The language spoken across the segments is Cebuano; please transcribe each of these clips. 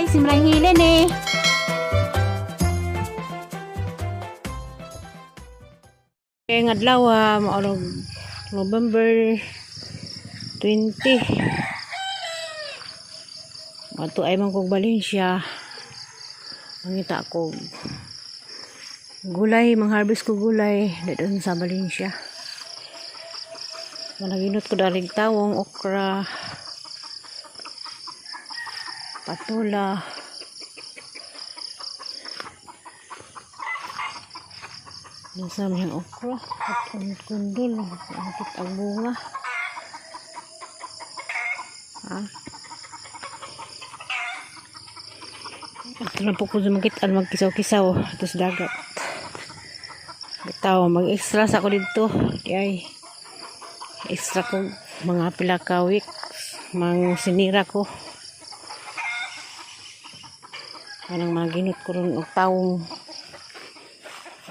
Simran Hilen eh. Ngayong adlaw, maurog November 20. Ato ay man kog Valencia. Mangita ko gulay, mang-harvest ko gulay dito sa Valencia. Managinot ko darig tawong, okra, patula. Nasa may okra at ang kundol, ang ang bunga. Ah. Ito na po ko sumakit ang magkisaw-kisaw ito sa dagat. Bitaw, mag-extra sa ako dito. Di ay extra ko mga pila ka weeks. Mang sinira ko. Parang maginot ko ron og tawong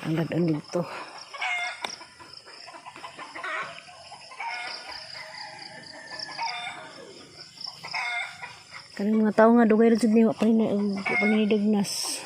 ang dadon dito. Kanang mga tao nga dugay ra jud ni wa pa ni dagnas.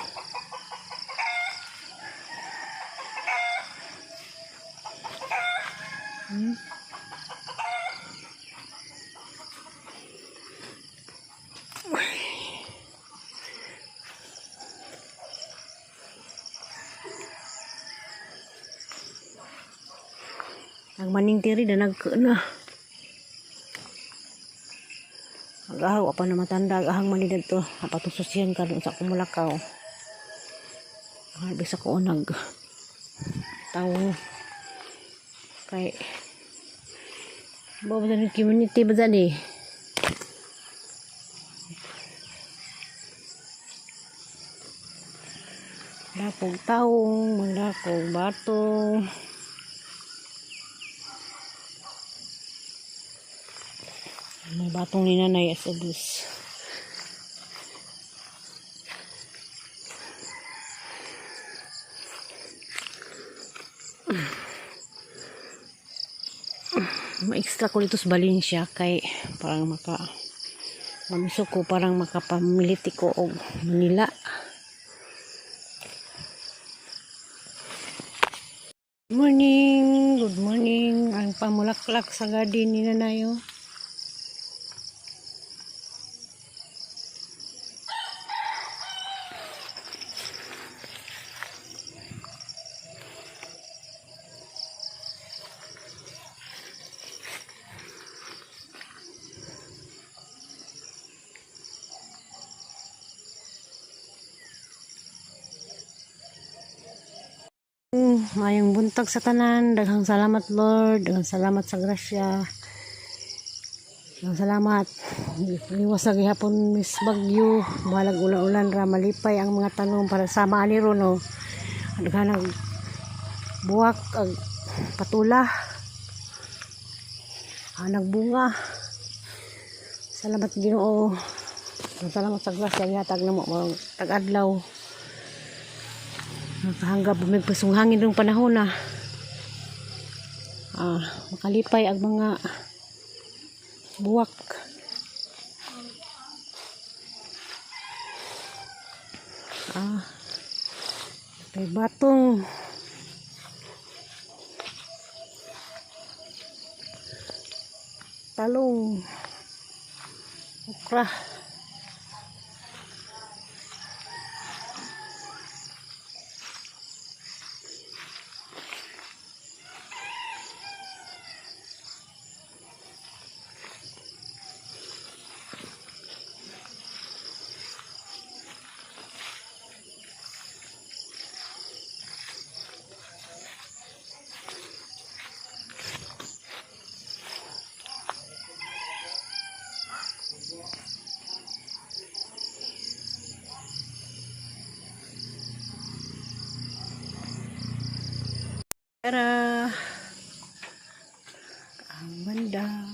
Ang maning tiri na nag na. Agahaw pa na matanda agahang mani didto. Napatususiyan karon sa kumulakaw. Harvest ako nag tawo kay ba ba ni community ba dyan eh. Dakog taong, magdakog batong. May batong ni nanay as abus. Ma-extra ko dito sa Valencia kay parang maka mamiso ko, parang makapamiliti ko og Manila. Morning, good morning. Ang pamulaklak sa garden ni nanay oh. Mayong buntag sa tanan. Daghang salamat, Lord. Daghang salamat sa grasya. Daghang salamat. Liwas sa gihapon Miss Bagyo. Balag ulan-ulan ra, malipay ang mga tanom para sama ani ron no. Daghan ang buwak ag patula. Ah, nagbunga. Salamat, Ginoo. Daghang salamat sa grasya gihatag namo mga tag-adlaw. Nakahanggap may pasunghangin ng panahon na. Ah, makalipay ang mga buwak. Ah, may batong. Talong. Okra. Tara. Ang banda.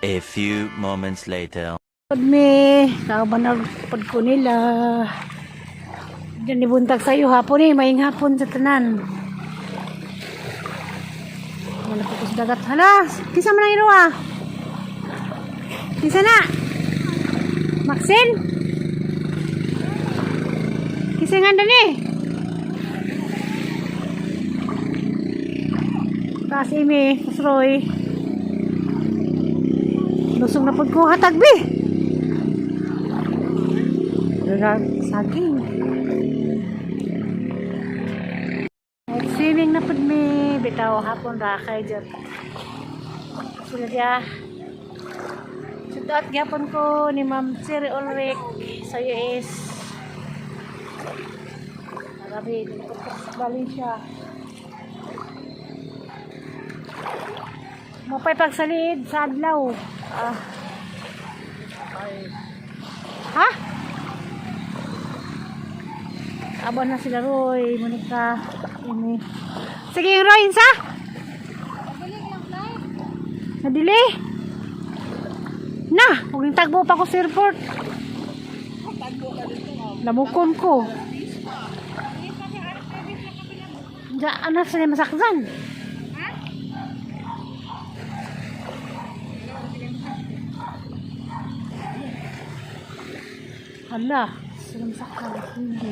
A few moments later. Pud mi, kauban na pud ko nila. Diyan ni buntag sa'yo hapon eh, maayong hapon sa tanan. Wala po ko sa dagat. Hala, kinsa man ang iruwa? Kinsa na? Maxine? Kinsa nga dani? Taas imi, Roy. Lusong na pud ko hatag bi. Saging. Swimming na pud mi bitaw hapon ra kay jud. Sila diya. Shout out gyapon ko ni Ma'am Siri Ulrich sa US. Grabe, dito ko sa Valencia. Mapay pagsalid sa adlaw. Ah. Ha? Abon na sila Roy, Monica, Amy. Sige, Roy, insa? Nadili? Na, huwag tagbo pa ko sa airport. Lamukon ko. Diyan, ano sila masaktan? Hala, sila masaktan. Hindi.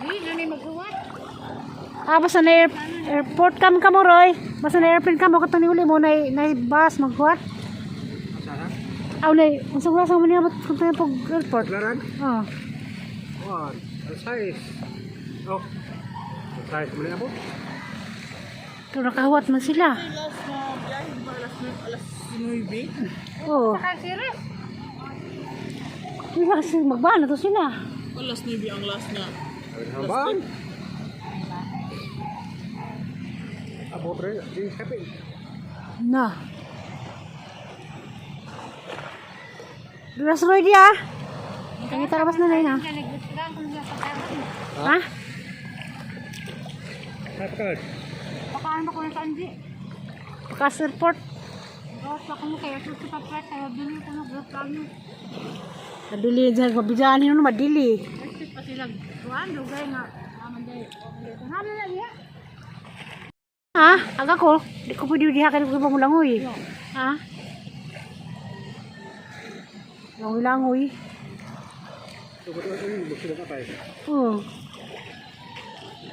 Di, na maghuwat. Ah, basta na airport kam ka mo, Roy. Basta na airplane ka mo, katong uli mo, na bus, maghuwat. Aw, na, unsa oras mo niya kung tayo pag airport? Laran? Oh. One. Alas sais. Oh. Alas sais mo na po. Pero nakahuwat man sila. Last na biyahe, di ba alas 9? Oo. Saka serious. Hindi kasi magbana to sila. Alas 9 ang last na. Hambang. Abo pre, di happy. Na. Duras Roy di ah. Kaya tarabas na na. Ha? Happy card. Pakaan ba ko na sa Angie? Pakas airport. Gawas pa ko mo kaya susi pa pre kaya dili ko no group kami. Madili dyan, mabidyahan yun, madili. Exit pa sila. Kuan dugay nga naman day. Ano na niya? Ha? Aga ko, di ko pwede diha kay ko pamulangoy. Ha? Langoy-langoy. So, buto ay gusto na tayo. Oo.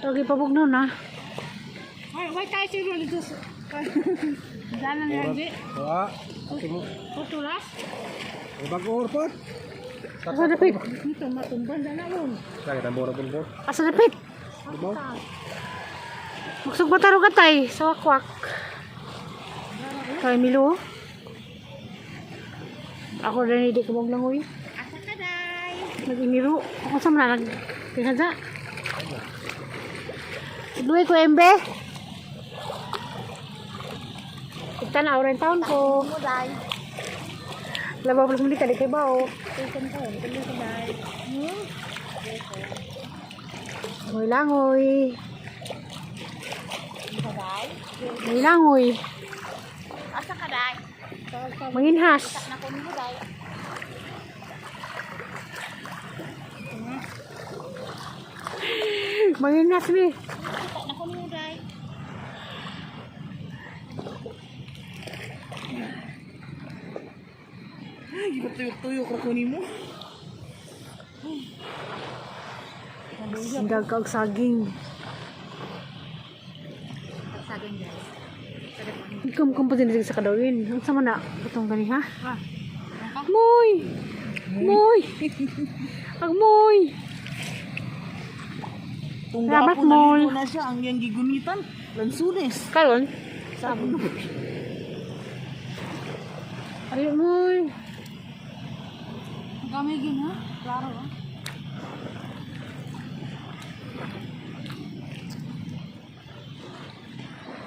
Tawag ipabugno na. Ay, why tayo siguro dito? Dana ni Angie. Wa. Ate mo. Putulas. Ay bago airport. Asa dapit? Dito matumban dana yun. Kaya tambor na po. Asa dapit? Diba? Magsugba taro ka tay sa wakwak. Kay Milo. Ako rin hindi ko maglangoy. Asa ka day? Nag-iniro. Ako sa mga nag... Kaya Duwi ko, embe. Tanaw rin taon ko. Mo day. Labaw plus muli ka, di kay bao. Ikaw ko, dili ko day. Langoy langoy. Ka day. Langoy langoy. Asa ka day? Manginhas. Na ko mo day. Manginhas mi. Na ko mo day. Ay, tuyok-tuyok ra ko nimo. Sindag ka og saging. Saging guys. Ikaw mo pa din sa kadawin. Ang sama na. Itong gani ha? Moy! Moy! Ang moy! Kung Salamat, gapon Mol. naligo na siya ang iyang gigunitan. Lansunes. Karon? Ay, moy! Gamay gin ha? Klaro ha?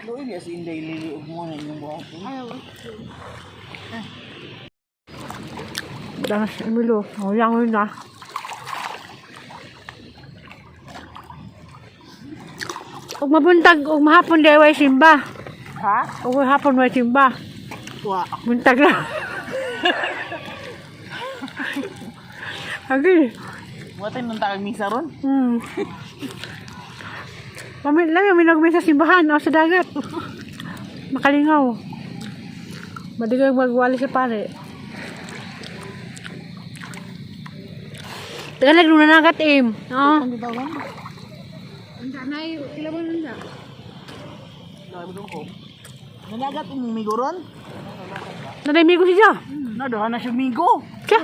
Luoy niya si Inday Lili ug mo na inyong buhaton. Ayaw. Danas Emilio. Langoy na. Ug mabuntag ug mahapon deway simba. Ha? Uy, hapon may simba. Wa. Buntag lang. Agi. Wa tayo nung takag misa ron. Pamit lang yung minagmay sa simbahan o sa dagat. Makalingaw. Madigay magwali sa pare. Tagalog nung nanagat im. Oo. Nanagat imong migo ron? Nanay-migo siya. Nadahan na siya migo. Siya.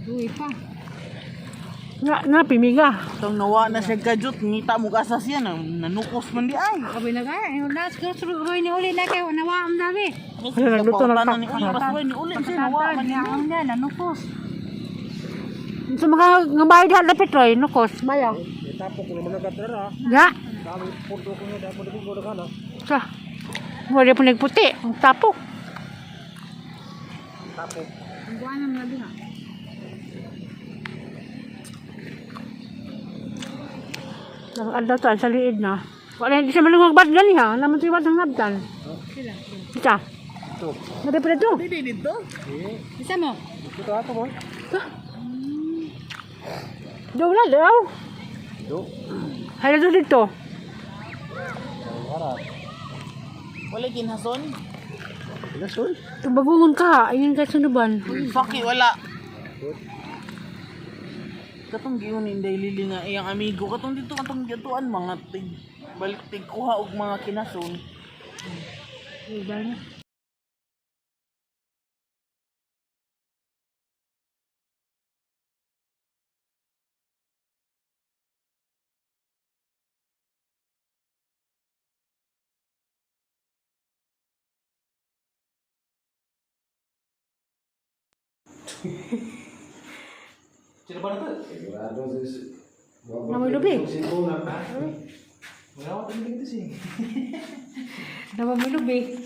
Uy pa. Nga, nga, pimiga. Itong nawa na siya kajut, ngita mo kasas yan, nanukos man di ay. Kabi na kay. Na siguro ni uli na kay nawa am dami. Wala, nagluto ng Ni uli, basta ni uli siya, nawa man niya. Ang na nanukos. Sa mga nga bayad ha, lapit roy, nukos, bayaw. Tapok ko naman nagkatara. Nga. Dami pundo ko na dami ko na kana. Sa. Wala po nagputi. Ang tapok. Tapok. Ang buwan na lagi na. Ang to, sa liid na. Wala, hindi siya malungag gani ha. Naman siya ng nabtan. Ita. Ito. Nari pa dito. Dili dito. Isa mo. Ito ato mo. Daw na, daw. Do. Hala doon dito. Wala. Wala kinhason. Lasol. Tubagungon ka ha. Ayun kay sunuban. Fuck it, wala. Katong giyon inday lili nga iyang amigo katong dito katong gituan mga tig balik tig kuha og mga kinason. Sino ba na to? Sigurado sis. Namoy lubi. Sino na. Wala ko tingin dito si. Namoy lubi.